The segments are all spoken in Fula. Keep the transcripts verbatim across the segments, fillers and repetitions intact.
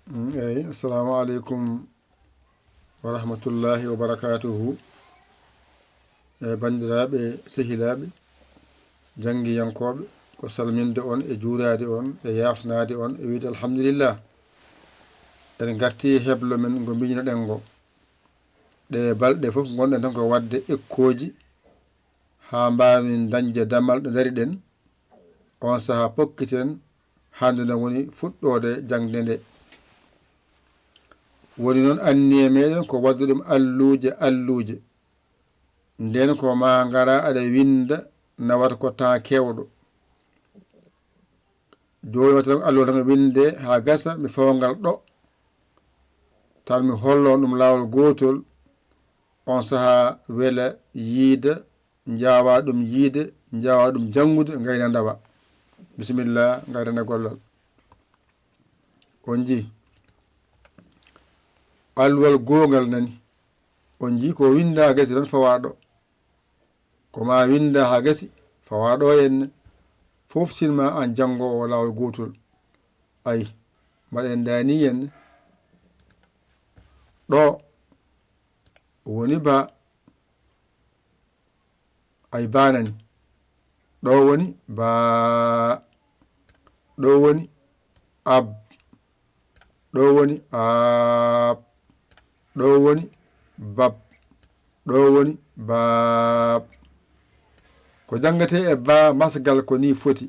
Mm, eyi, assalamu aleykum wa rahmatullahi wa barakatuhu. E banndiraaɓe, sehilaaɓe, janngiyankooɓe, ko salminde on e juuraade on e yaafnaade on e wiide alhamdulillah. En ngarti heblo men ngo mbiinoɗen ngo. Ɗe balɗe fof ngonɗen tan ko waɗde ekkooji haa mbaawen dañde damal ɗo ndariɗen. On sahaa pokkiten hannde no woni fuɗɗoode jaŋde nde. Woni noon anniye meɗen ko waɗde ɗum alluuje alluuje. Nden ko ma ngara aɗa winnda nawata ko temps keewɗo. Jooni wata tan alluwa tan winde haa gasa mi fawa ngal ɗo. Tan mi hollo on ɗum laawol gootol. On sahaa wela yiida, njaawa ɗum yiide, njaawa ɗum janngude, ngayna ndawa. Bisimilla, ngayrana gollal. On njii? Alluwal goongal nani. On njii ko winnda gasi tan fawa ɗo. Ko ma winnda haa gasi, fawa ɗo henne. Fof sinma an janngo o laawol gootol. Ay, mbaɗen dani henne. Ɗo woni ba. Ay, ba nani. Ɗo woni ba. Ɗo woni ab. Ɗo woni aaɓ. Ɗo woni bab. Ɗo woni baab. Ko janngetee e baa masgal ko nii foti.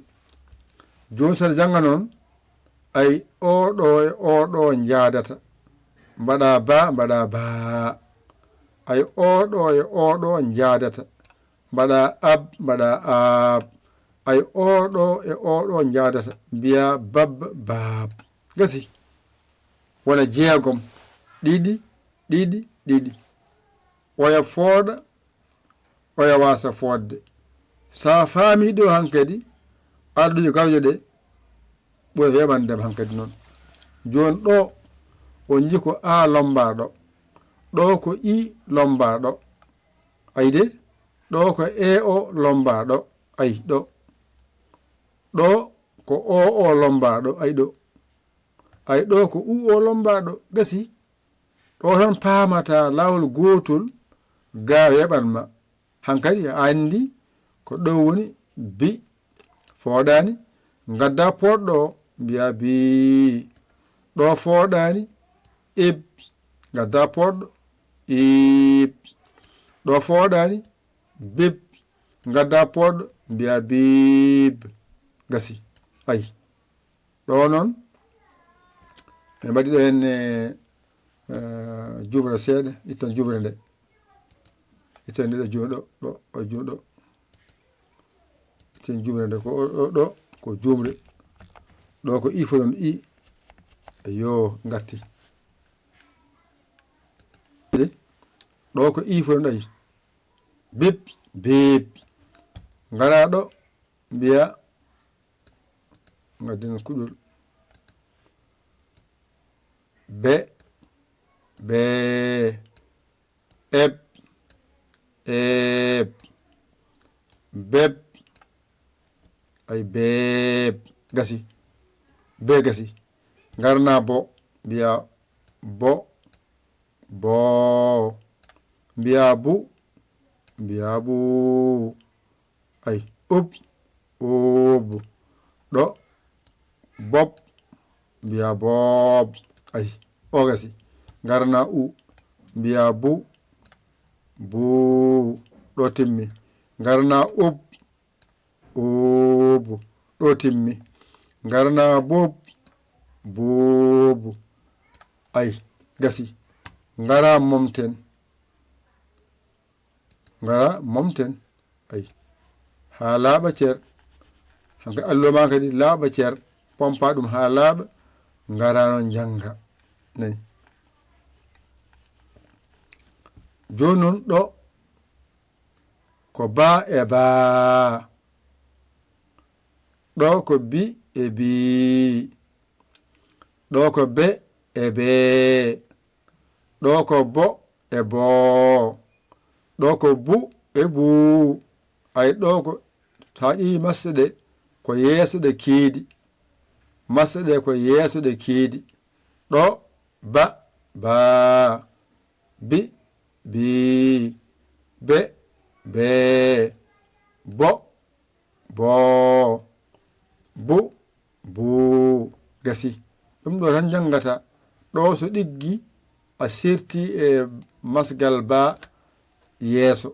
Jooni so aɗa jannga noon, ay, oo ɗoo e oo ɗoo njaadata. Mbaɗa baa, mbaɗa baa. Ay, oo ɗoo e oo ɗoo njaadata. Mbaɗa ab, mbaɗa aab. Ay, oo ɗoo e oo ɗoo njaadata. Mbiya bab, baab. Gasi. Wona jeegom. Ɗiɗi, ɗiɗi, ɗiɗi. Oya fooɗa, oya waasa fooɗde. So a faamii ɗo hankadi, arɗuji gawƴe ɗe ɓuri weeɓande ma hankadi noon. Jooni ɗo, on njii ko A lomba ɗo. Ɗo ko I lomba ɗo. Ayi de, ɗo ko E O lomba ɗo. Ayi ɗo. Ɗo ko O O lomba ɗo. Ayi ɗo. Ay, ɗo ko U O lombaaɗo, gasi. Ɗo tan paamata laawol gootol, ga weeɓan ma. Hankadi a anndi ko ɗo woni bi. Fooɗaani, ngadda poɗɗo, mbiya bi. Ɗo fooɗaani, ib. Ngadda poɗɗo, ib. Ɗo fooɗaani, bib. Ngadda poɗɗo, mbiya bib. Gasi. Ay. Ɗo noon, ɓe mbaɗi ɗo henne, eh, jumre seeɗa, ittan jumre nde. Ittan nde ɗo jumre ɗo, ɗo, ɗo jumre ɗo. Ittan jumre nde, ko ɗo, ɗo, ɗo, ko jumre. Ɗo ko ifo noon, i. Yo, ngatti. Ɗo ko ifo noon, ayi. Bip, bip. Ngara ɗo, mbiya, ngaddina kuɗol. Be, be. Eb, eb. Beb. Ay, beb. Gasi. Be gasi. Ngarna bo. Mbiya bo. Bo. Mbiya bu. Mbiya bu. Ay, ub, ub. Ɗo, bob, mbiya bob. Ay, o gasi. Ngarna u, mbiya bu, bu. Ɗo timmi. Ngarna ub, ub. Ɗo timmi. Ngarna bub, bub. Ay, gasi. Ngara momten. Ngara momten. Ay. Haa laaɓa cer. Hanka allo ma kadi laaɓa cer. Pompa ɗum haa laaɓa. Ngara noon njannga. Nani. Jooni noon ɗo ko ba e baa. Ɗo ko bi e bii. Ɗo ko be e bee. Ɗo ko bo e boo. Ɗo ko bu e buu. Ay, ɗo ko, so a ƴeewi masɗe ɗe, ko yeeso ɗe keedi. Masɗe ɗe ko yeeso ɗe keedi. Ɗo, ba, baa. Bi, bii. Be, bee. Bo, boo. Bu, buu. Gasi. Ɗum ɗo tan njanngata. Ɗo so ɗiggi, a sirti e masgal baa yeeso.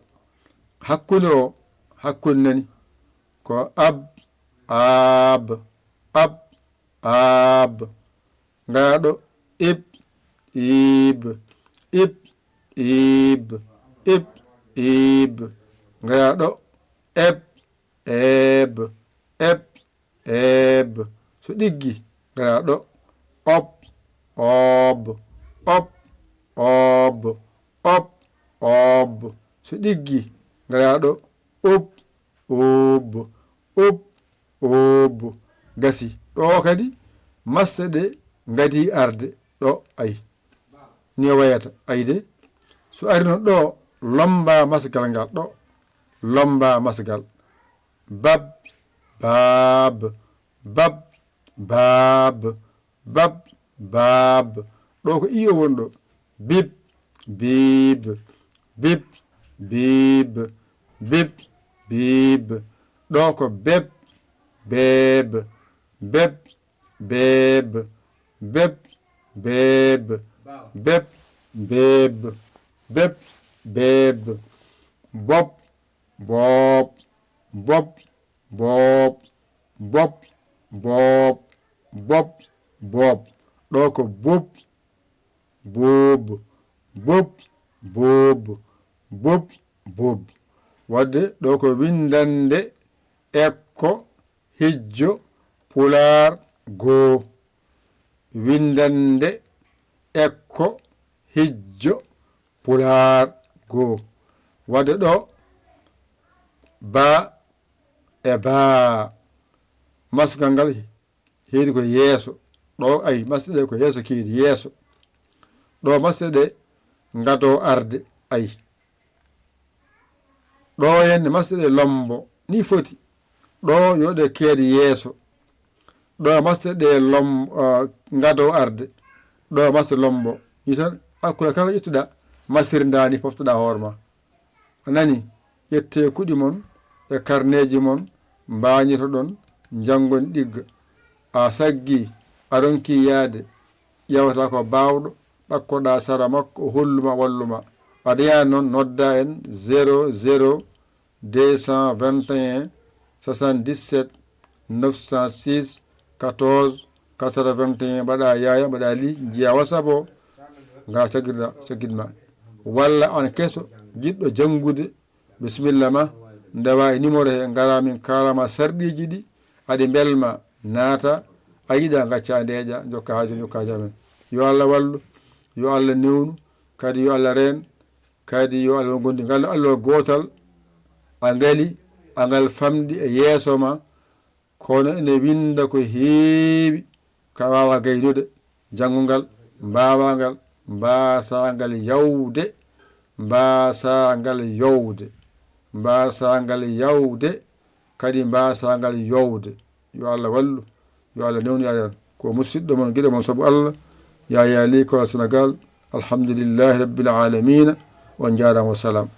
Hakkunde o, hakkunde nani. Ko ab, aab, ab, aab. Ngayaa ɗo, ib, iib, ib, iib, ib, iib. Ngayaa ɗo, eb, eeb, eb, eeb. So ɗiggi, ngayaa ɗo, op, oob, op, oob, op, oob. So ɗiggi, ngayaa ɗo, ub, ub, ub, ub. Gasi. Ɗo kadi, masɗe ɗe ngadii arde. Ɗo, ayi. Ni o wayata. Ayi de. So arino ɗo, lomba masgal ngal. Ɗo, lomba masgal. Bab, baab, bab, baab, bab, baab. Ɗo ko iyo woni ɗo. Bib, biib, bib, biib, bib, biib. Ɗo ko beb, beeb, beb, beeb, beb, beeb, beb, beeb, beb, beeb. Bob, boob, bob, boob, bob, boob, bob, boob. Ɗo ko bob, boob, bob, boob, bob, bob. Wadde ɗo ko winndannde ekko hijjo pulaar goo. Winndannde ekko hijjo pulaar goo. Wadde ɗo ba e baa. Masgal ngal heedi ko yeeso. Ɗo ayi, masɗe ɗe ko yeeso keedi, yeeso. Ɗo masɗe ɗe ngadoo arde, ayi. Ɗo henne masɗe ɗe lombo, ni foti. Ɗo yo ɗe keedi yeeso. Ɗo masɗe ɗe lom-, ah, ngadoo arde. Ɗo masɗe lombo. Ni tan, hakkunde kala ƴettuɗa, masirnda ni poftoɗa hoore ma. A nani, ƴettee kuɗi mon e karneeji mon, mbaañitoɗon, njanngon ɗigga. A saggii, a ronkii yahde, ƴeewata ko baawɗo, ɗakkoɗaa sara makko, o hollu ma, wallu ma. A dañaani noon, nodda en zéro zéro deux cent vingt et un soixante-dix-sept neuf cent six quatorze quatre-vingt-un, mbaɗa Yaaya, mbaɗa Li, njiya WhatsApp o, nga caggirɗa, caggit ma. Walla an keso, jiɗɗo janngude, bisimilla ma, ndewa e numéro he, ngara min kaala ma sarɗiiji ɗi, aɗi mbelma, naata, a yiɗa, ngacca, ndeeƴa, jokka haaju, jokka haaju amen. Yo Allah wallu, yo Allah newnu, kadi yo Allah reen, kadi yo Allah won gondi ngal Allah gootal, a ngali, a ngal famɗi e yeeso ma, kono ene winnda ko heewi ka waawa gaynude, janngo ngal, mbaawa ngal, mbaasaa ngal yawde, mbaasaa ngal yowde, mbaasaa ngal yawde, kadi mbaasaa ngal yowde. Yo Allah wallu, yo Allah newnu, yo Allah. Ko musidɗo mon, giɗo mon sabu Allah, Yaya Ly, Kora Sénégal. Alhamdulillahi Rabbil Alamina. On njaaraama, wa salaam.